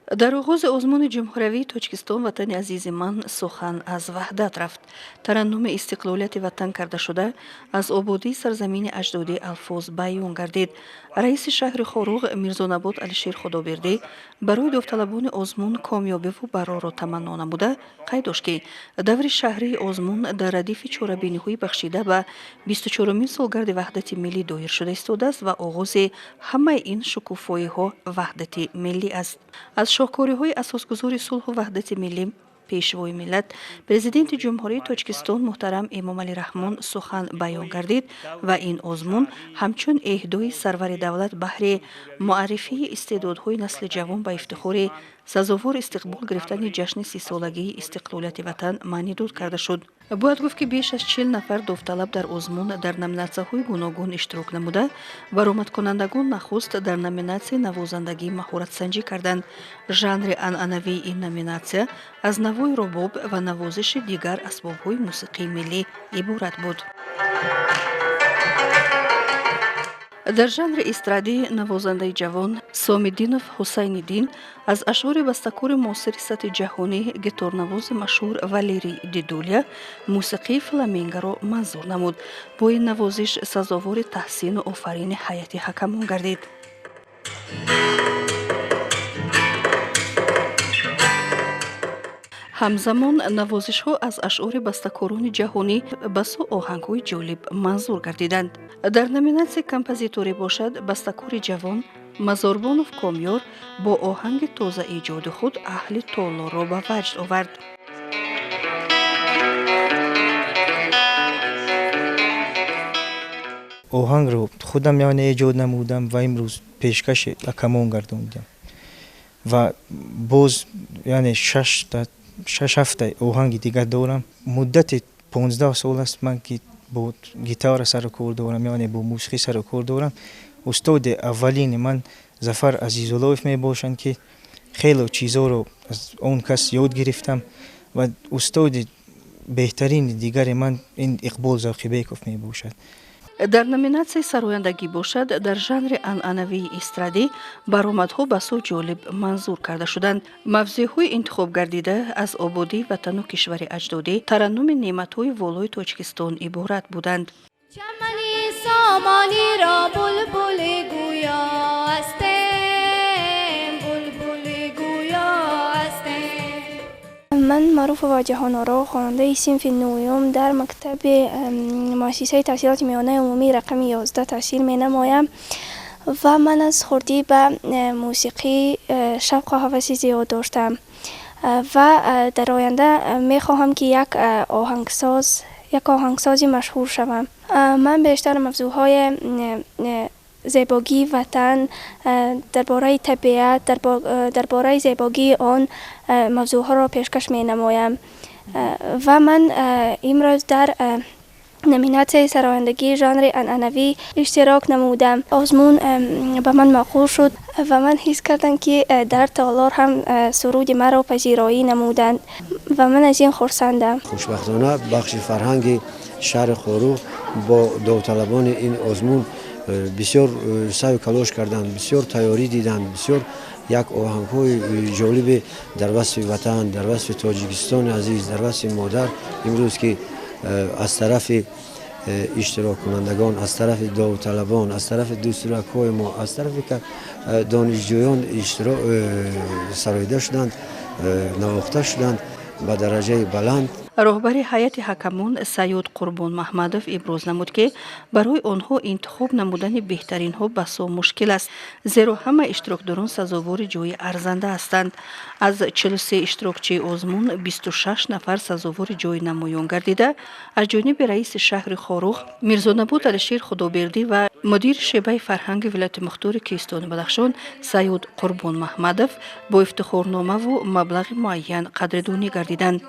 Дар оғози озмуни ҷумҳуриявии Тоҷикистон «Ватани азизи ман» сухан аз ваҳдат рафт. Тараннуми истиқлолияти ватан карда шуда, аз ободии сарзамини аҷдодӣ алфоз баён гардид. Раиси шаҳри Хоруғ Мирзонабот Алишер Худобердӣ барои довталабони озмун комёбиву барорро таманно намуда, қайд дошт, ки даври шаҳрии озмун дар радифи чорабиниҳои бахшида ба 24-умин солгарди ваҳдати миллӣ доир шуда истодааст ва оғози ҳамаи ин шукуфоиҳо ваҳдати миллӣ аст. Аз шоҳкориҳои асосгузори сулҳу ваҳдати миллӣ, Пешвои миллат, Президенти Ҷумҳурии Тоҷикистон муҳтарам Эмомалӣ Раҳмон сухан баён гардид ва ин озмун ҳамчун эҳдои сарвари давлат баҳри муаррифии истеъдодҳои насли ҷавон ба ифтихори сазовор истиқбол гирифтани ҷашни 30-солагии истиқлолияти ватан маънидод карда шуд. Бояд гуфт, ки беш аз 40 нафар довталаб дар озмун дар номинатсияҳои гуногун иштирок намуда, баромадкунандагон нахуст дар номинатсияи навозандагӣ маҳоратсанҷӣ карданд. Жанри анъанавии ин номинатсия аз навои рубоб ва навозиши дигар асбобҳои мусиқии миллӣ иборат буд. Дар жанри эстрадӣ навозандаи ҷавон Сомиддинов Ҳусайниддин аз ашъори бастакори муосири сатҳи ҷаҳонӣ, гиторнавози машҳур Валерий Дидулия мусиқии «Фламингаро» манзур намуд. Бо ин навозиш сазовори таҳсину офарини ҳайати ҳакамон гардид. Ҳамзамон навозишҳо аз ашъори бастакорони ҷаҳонӣ басо оҳангҳои ҷолиб манзур гардиданд. Дар номинатсияи композиторӣ бошад, бастакори ҷавон Мазорбонов Комёр бо оҳанги тозаэҷоди худ аҳли толорро ба ваҷд овард. Оҳангро худам яъне эҷод намудам ва имрӯз пешкаши ҳакамон гардондам ва боз яъне шаш ҳафта оҳанги дигар дорам. Муддати 15 сол аст ман ки бо гитара сару кор дорам, яъне бо мусиқӣ сару кор дорам. Устоди аввалини ман Зафар Азизуллоев мебошанд, ки хело чизҳоро аз он кас ёд гирифтам, ва устоди беҳтарини дигари ман ин Иқбол Завқибеков мебошад. Дар номинатсияи сарояндагӣ бошад, дар жанри анъанавии эстрадӣ баромадҳо басо ҷолиб манзур карда шуданд. Мавзӯъҳои интихобгардида аз ободии ватану кишвари аҷдодӣ, тараннуми неъматҳои волои Тоҷикистон иборат буданд. Чамани сомониро булбули гӯё ҳастем, булбули гӯё ҳастем. Ман Маъруфова Ҷаҳоноро, хонандаи синфи нӯҳум дар мактаби муассисаи таҳсилоти миёнаи умумии рақами 11 таҳсил менамоям ва ман аз хурдӣ ба мусиқӣ шавқу ҳаваси зиёд доштам ва дар оянда мехоҳам, ки як оҳангсози машҳур шавам. Ман бештар мавзӯъҳои зебогии ватан, дар бораи табиат, дар бораи зебогии он мавзӯъҳоро пешкаш менамоям ва ман имрӯз дар номинатсияи сарояндагии жанри анъанавӣ иштирок намудам. Озмун ба ман маъқул шуд ва ман ҳис кардам, ки дар толор ҳам суруди маро пазироӣ намуданд ва ман аз ин хурсандам. Хушбахтона, бахши фарҳанги шаҳри Хоруғ бо довталабони ин озмун бисёр саъю калош карданд, бисёр тайёрӣ диданд, бисёр як оҳангҳои ҷолибе дар васфи ватан, дар васфи Тоҷикистони азиз, дар васфи модар имрӯз ки аз тарафи иштироккунандагон, аз тарафи довталабон, аз тарафи дӯстуракҳои мо, аз тарафи донишҷӯён сароида шуданд, навохта шуданд ба дараҷаи баланд. Роҳбари ҳайати ҳакамон Саёд Қурбон Маҳмадов иброз намуд, ки барои онҳо интихоб намудани беҳтаринҳо басо мушкил аст, зеро ҳама иштирокдорон сазовори ҷои арзанда ҳастанд. Аз 43 иштирокчии озмун 26 нафар сазовори ҷои намоён гардида, аз ҷониби раиси шаҳри Хоруғ Мирзонабот Алишер Худобердӣ ва мудири шӯъбаи фарҳанги вилояти мухтори Кӯҳистони Бадахшон Саёд Қурбон Маҳмадов бо ифтихорномаву маблағи муайян қадрдонӣ гардиданд.